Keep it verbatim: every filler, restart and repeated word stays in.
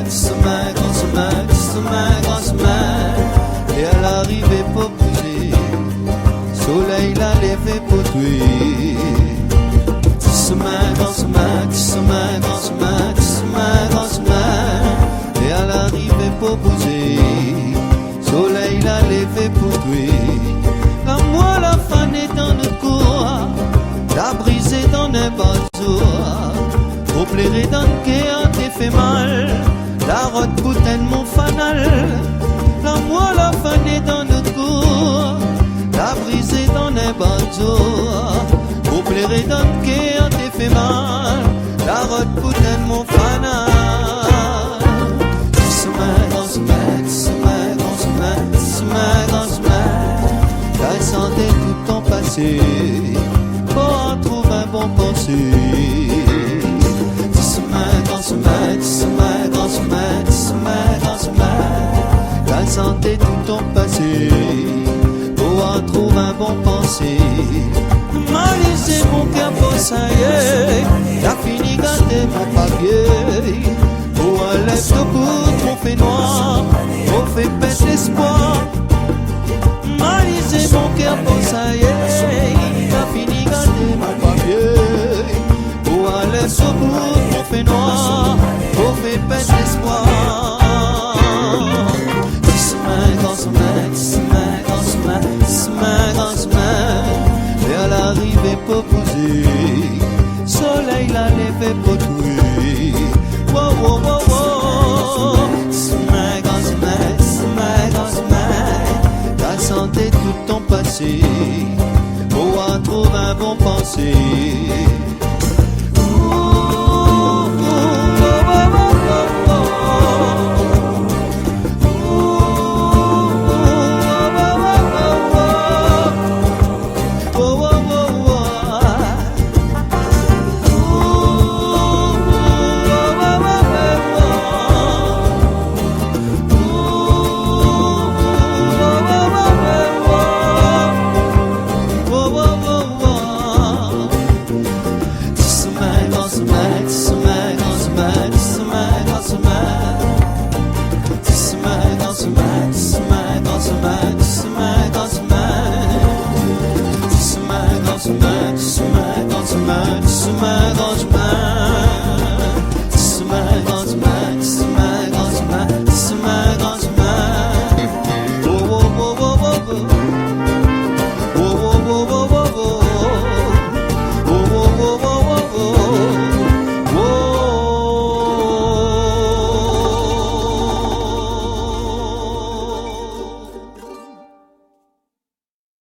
Ti somin, gran somin, ti somin, gran somin. É a larivé pou bouzé, solèy la lévé pou toué. Ti somin, gran somin, ti somin, gran somin, ti somin, gran somin. É a larivé pou bouzé, solèy la lévé pou toué. Lamour la fané dan nout kour, la brizé dan in bazo. Pou pléré dan kèr té fé mal, la rod pou tinn mon fanal. Lamour la fané dan nout kour, la brizé dan in bazo. Pou pléré dan kèr té fé mal, la rod pou tinn mon fanal. Ti somin, gran somin, ti somin, gran somin, ti somin, gran somin. Kay santé tout ton pasé, pou trouv in bon pansé. Ti somin, gran somin, ti somin, gran somin, ti somin, gran somin. Kay santé tout ton pasé, pou trouv in bon pansé. Malizé mon kèr pou sa yé, la fini gaté mon papié. Pou anlèv tout bout mon fénoir, pou fé pèt léspoir. Malizé mon kèr pou sa yé, la fini gaté mon papié. Pou anlèv tout bout mon fénoir, pou fé pèt léspoir. Ti somin, gran somin, ti somin, gran somin, ti somin, gran somin. Vèr larivé pou bouzé, solèy la lévé pou toué. Wo, wo, wo, wo. Ti somin, gran somin, ti somin, gran somin. Kay santé tout ton pasé, pou trouv in bon pansé.